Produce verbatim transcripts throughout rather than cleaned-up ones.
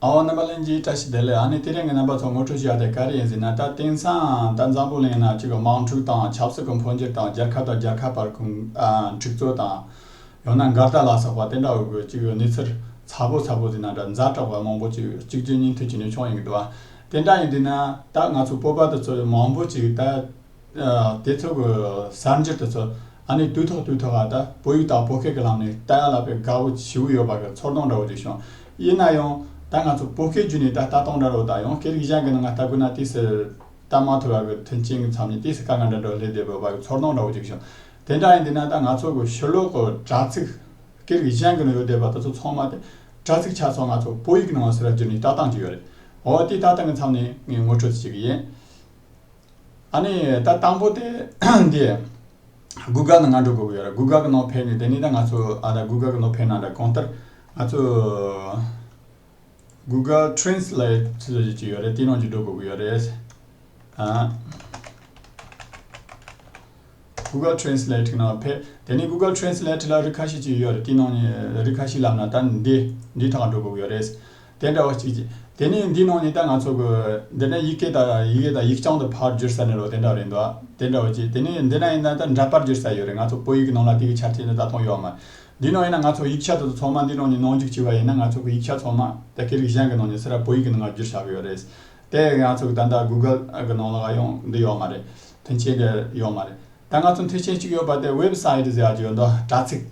ཨའོ། རྣམ་པ་ལྷན་རྒྱས་བཀྲ་ཤིས་བདེ་ལེགས། ཨ་ནི་དེ་རིང་གི་རྣམ་པ་ཚོ་ངོ་སྤྲོད་བྱ་དེ་ག་རེ་ཡིན་ཟེར་ན། ད་དེང་སང་ད་འཛམ་བུ་གླིང་ན་གཅིག་གི་དམག་འཁྲུག་དང་ཆབ་སྲིད་ཀྱི་འཕོ་འགྱུར་དང་། རྒྱལ་ཁབ་དང་རྒྱལ་ཁབ་བར་གྱི་ཨ་འཁྲུག་རྩོད་དང་། ཡང་ན་འགལ་ཟླ་ལ་སོགས་པ་དེ་འདྲ་བོ་གི་གཅིག་གི་གནས་ཚུལ་ཚ་པོ་ཚ་པོ་ཟེར་ན་འདྲ། ཛ་དྲག་པ་མང་པོ་ཅིག་གཅིག་རྗེས་གཉིས་མཐུད་ཀྱི་ནས་བྱུང་ཡོང་གི་འདུག་བ། དེ་འདྲ་ཡིན་དུས་ན་ད་ང་ཚོ་བོད་པ་དེ་ཚོ་མང་པོ་ཅིག་ད། ཨ། དེ་ཚོ་གི་གསར་འགྱུར་དེ་ཚོ་ཨ་ནི་དུས་ཐོག་དུས་ཐོག་ག་ད་བོད་ཡིག་དང་བོད་སྐད་ཀྱི་ལམ་ནས་ལྟ་ཡ་ལ་དཔེ་དགའ་བོ་ཞེ་པོ་ཡོད་པ་གི་ཚོར་སྣང་འདྲ་བོ་ཅིག་བྱུང་། ཡིན་ན་ཡང་ད་ང་ཚོ་བོད་སྐད་བརྒྱུད་ནས་ད་ལྟ་སྟངས་འདྲ་བོ་དང་། ཡང་སྐད་རིགས་གཞན་གྱི་ནང་ང་ལྟ་དགོས་ན་དེ་སུ་ལྟ་མ་ཐུབ་པ་གི་མཐུན་རྐྱེན་གྱི་མཚམས་ནས་དེ་སུ་དཀའ་ངལ་འདྲ་འདྲ་བོ་སླེབས་བསྡད་པ་གི་ཚོར་སྣང་འདྲ་བོ་ཅིག་བྱུང་། དེ་འདྲ་ཡིན་དུས་ན་ད་ང་ཚོ་གི་ཕྱི་ལོགས་གི་དྲ་ཚིགས། སྐད་རིགས་གཞན་གྱི་ནང་ཡོད་བསྡད་པ་དེ་ཚོ་ཚང་མ་དེ་དྲ་ཚིགས་ཆ་ཚང་ང་ཚོ་བོད་ཡིག་གི་ནང་ལ་ཟུར་བསྒྱུར་ནས་ལྟ་སྟངས་ཅིག་ཡོད་རེད། འོ་དེ་ལྟ་སྟངས་ཀྱི་མཚམས་ནས་ངས་ངོ་སྤྲོད་ཅིག་བྱེད་ཀྱི་ཡིན། ཨ་ནི་ད་དང་པོ་དེ་འདི་Google་ནང་ང་འགྲོ་དགོས་ཀྱི་ཡོད་རེད། Google་གི་ནང་ཕེབས་ནས་དེ་ནས་ད་ང་ཚོ་ཨ་ད་Google་གི་ནང་ཕེབས་ན་འདྲ། གང་ལྟར་ང་ཚོ་Google Translate་ཟེར་གྱི་ཡོད་རེད། དེ་ནང་གི་འགྲོ་དགོས་ཀྱི་ཡོད་རེད། ཨ། Google Translate་གི་ནང་ཕེབས། དེ་ནས་Google Translate་ལ་རིགས་ཁ་ཤས་ཅིག་ཡོད་རེད། དེའི་ནང་ནས་རིགས་ཁ་ཤས་ལབ་ན་ད་འདི་འདིའི་ཐོག་འགྲོ་དགོས་ཀྱི་ཡོད་རེད། དེ་འདྲ་བ་གཅིག་ཅིག་དེ་ནས་འདིའི་ནང་ནས་ད་ང་ཚོ་གི་འདི་ནས་ཡི་གེ་དང་ཡི་གེ་དང་ཡིག་རྐྱང་དུ་ཕར་བསྒྱུར་ས་ནི་རོ་དེ་འདྲ་རེད་འདུག་དེ་འདྲ་བ་ཅིག་དེ་ནས་འདི་ན་ཡིན་ན་ད་འདྲ་པར་བསྒྱུར་ས་ཡོད་རེད། ང་ཚོ་བོད་ཡིག་གི་ནང་ལ་དེ་གི་ཆ་རྐྱེན་དེ་ད་དུང་ཡོད་མ་རེད། འདིའི་ནང་ཡིན་ན་ང་ཚོ་ཡིག་ཆ་དེ་ཚོ་ཚང་མ་འདིའི་ནང་ནས་ནང་འཇུག་བྱས་པ་ཡིན་ན། ང་ཚོ་གི་ཡིག་ཆ་ཚང་མ་ད་སྐད་རིགས་གཞན་གྱི་ནང་ནས་ཟུར་བོད་ཡིག་གི་ནང་བསྒྱུར་བཞག་གི་ཡོད་རེད། དེ་ང་ཚོ་གི་ད་ལྟ་Google་གི་ནང་ལ་ཡང་འདི་ཡོད་མ་རེད། མཐུན་རྐྱེན་དེ་ཡོད་མ་རེད། ད་ང་ཚོ་མཐུན་རྐྱེན་གཅིག་ཡོད་པ་དེ་ཝེབ་སའིཊ་ཟེར་ཡ་གཅིག་ཡོད་འདུག་དྲ་ཚིགས།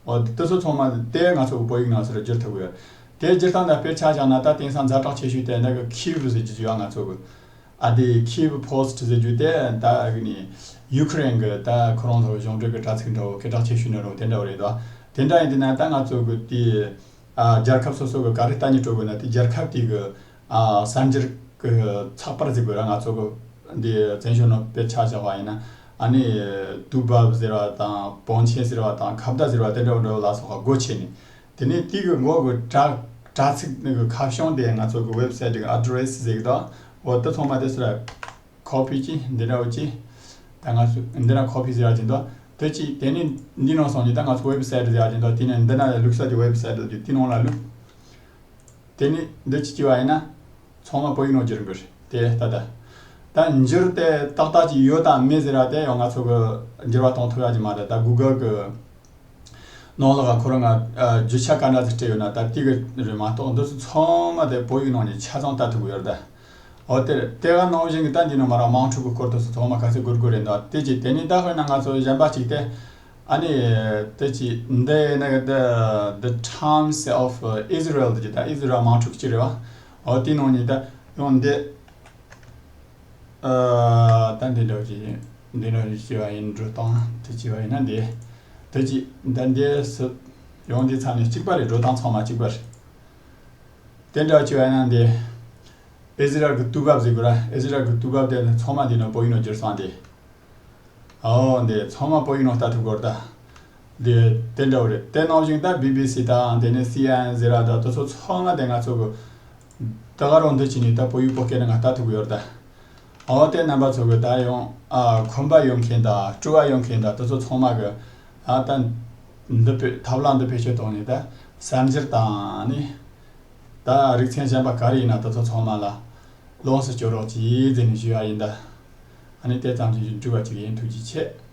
འོ་དེ་ཚོ་ཚང་མ་དེ་ང་ཚོ་གི་བོད་ཡིག་ནང་ཟུར་བསྒྱུར་ཐུབ་ཀྱི་ཡོད། དེ་བསྒྱུར་སྟངས་དང་དཔེར་ཆ་བཞག་ན་ད་དེང་སང་ཛ་དྲག་ཆེ་ཤོས་དེ་འདི་གི་Kyiv་ཟེར་རྒྱུ་ཅིག་ཡོད། ང་ཚོ་གི་ཨ་དེ་Kyiv Post་ཟེར་རྒྱུ་དེ་ད་གི་ནི་ཡུ་ཁུ་རེན་གི་ད་ཁོ་རང་ཚོ་གཞུང་འབྲེལ་གི་དྲ་ཚིགས་འདྲ་བོ་སྐད་གྲགས་ཆེ་ཤོས་ནི་རོ་དེ་འདྲ་བོ་རེད་དོ། དེ་འདྲ་ཡིན་དུས་ན་ད་ང་ཚོ་གི་དེ་ཨ་རྒྱལ་ཁབ་སོ་སོ་གི་ག་རེ་ལྟ་ཉན་སྤྲོ་དགོས་ན་དེ་རྒྱལ་ཁབ་དེ་གི་ཨ་གསར་འགྱུར་གི་ཚགས་པར་ཟེར་དགོས་ར། ང་ཚོ་གི་འདི་བཙན་བྱོལ་ནང་དཔེར་ཆ་བཞག་པ་ཡིན་ན་ཨ་ནི་དུས་བབ་ཟེར་བ་དང་། པང་ཆེན་ཟེར་བ་དང་། ཁ་བརྡ་ཟེར་བ་དེ་འདྲ་བོ་འདྲ་བོ་ལ་སོགས་པ་སྒོ་ཕྱེ་ནས། དེ་ནས་དེ་གི་འོག་གི་དྲ་དྲ་ཚིགས་ནི་གི་ཁ་བྱང་དེ་ང་ཚོ་གི་ཝེབ་སའིཊ་གི་ཨ་ཌི་རེ་སི་ཟེར་གི་དང་། འོ་དེ་ཚང་མ་དེ་ཚུར་ཁོ་པི་ཅིག་འདི་འདྲ་བོ་ཅིག་ད་ང་ཚོ་འདི་ན་ཁོ་པི་ཟེར་ཡ་ཅིག་འདུག་དེ་ཅིག་དེ་ནས་འདི་ནང་སོང་ནས་ད་ང་ཚོ་ཝེབ་སའིཊ་ཟེར་ཡ་ཅིག་འདུག་དེ་ནས་འདི་ན་བླུགས་ས་དེ་ཝེབ་སའིཊ་དེ་དེ་ནང་ལ་བླུགས། དེ་ནས་འདི་ཅིག་བྱས་པ་ཡིན་ན་ཚང་མ་བོད་ཡིག་ནང་བསྒྱུར་དགོས་རེད། དེ་ད་ལྟ་ད་འགྱུར་དེ་ཏག་ཏག་ཅིག་ཡོད་དམ་མེད་ཟེར་ཡ་དེ་ཡང་ང་ཚོ་གི་འགྱུར་བ་གཏོང་ཐུབ་ཡ་ཅིག་མ་རེད། ད་གུ་གལ་གི་ནང་ལོགས་ལ་ཁོ་རང་ང་ཨ་རྒྱུ་ཆ་ག་འདྲ་ཞིག་སྤྲད་ཡོད་ན་ད་དེ་གི་རེད་མ་གཏོགས་འདི་ཚོ་ཚང་མ་དེ་བོད་ཡིག་ནང་ནས་ཆ་ཚང་ལྟ་ཐུབ་ཀྱི་ཡོད་རེད་ད། འོ་དེ་རེད། དེ་ག་ནང་བཞིན་གྱི་ད་འདི་ནང་མ་ར་དམངས་ཁྲོད་ཀྱི་སྐོར་དེ་ཚོ་ཚང་མ་ག་ཚོད་དགོས་དགོས་རེད་འདུག་དེ་ཅིག་དེ་ནས་ད་དཔེར་ན་ང་ཚོ་གཞན་པ་ཅིག་དེ་ཨ་ནི་དེ་ཅིག་འདི་ནི་the the Times of Israel་དེ་ཅིག་ད་ཨི་ཟི་རལ་དམངས་ཁྲོད་ཅིག་རེད་བ། འོ་དེ་ནང་ནས་ད་ཡང་འདི་ཨ་ད་འདི་འདྲ་བོ་ཅིག་འདི་འདྲ་བོ་ཅིག་བྱས་པ་ཡིན། འགྲོ་སྟངས་དེ་བྱས་པ་ཡིན་ན་འདི་དེ་ཅིག་ད་འདི་སུ་ཡང་འདི་ཚང་མ་གཅིག་པ་རེད། འགྲོ་སྟངས་ཚང་མ་གཅིག་པ་རེད། དེ་འདྲ་བྱས་པ་ཡིན་ན་འདི་ཨི་ཟི་རལ་གི་དུས་བབ་ཟེར་དགོས་ར། ཨི་ཟི་རལ་གི་དུས་བབ་དེ་ནི་ཚང་མ་འདི་ནི་བོད་ཡིག་ནང་བསྒྱུར་སོང་། འདི་འོ་འདི་ཚང་མ་བོད་ཡིག་ནང་ལྟ་ཐུབ་དགོས་རེད་ད། འདི་དེ་འདྲ་བོ་རེད། དེ་ནང་བཞིན་ད་བི་བི་སི་དང་དེ་ནས་སི་ཨེན་ཨེན་ཟེར་ར་ད་དེ་ཚོ་ཚང་མ་དེ་ང་ཚོ་གི་ད་ག་རང་འདི་བྱས་ནས་ད་བོད་ཡིག་བོད་སྐད་ནང་ང་ལྟ་ཐུབ་ཀྱི་ཡོད་རེད་ད། འོ་དེ་རྣམ་པ་ཚོ་གི་ད་ཡང་ཨ་ཁོམ་པ་ཡོད་མཁན་དང་སྤྲོ་བ་ཡོད་མཁན་དང་དེ་ཚོ་ཚང་མ་གི་ཨ་ད་འདི་བེད་ཐབས་ལམ་འདི་བེད་སྤྱོད་གཏོང་ནས་ད་གསར་འགྱུར་དང་ནི་ད་རིག་ཚན་གཞན་པ་ག་རེ་ཡིན་ན་དེ་ཚོ་ཚང་མ་ལ་ལོངས་སུ་སྤྱོད་རོགས་གྱིས་ཟེར་ནས་ཞུ་ཡ་ཡིན་ད། ཨ་ནི་དེ་ཙམ་གྱིས་འགྲིག་པ་ཅིག་ཡིན། ཐུགས་རྗེ་ཆེ།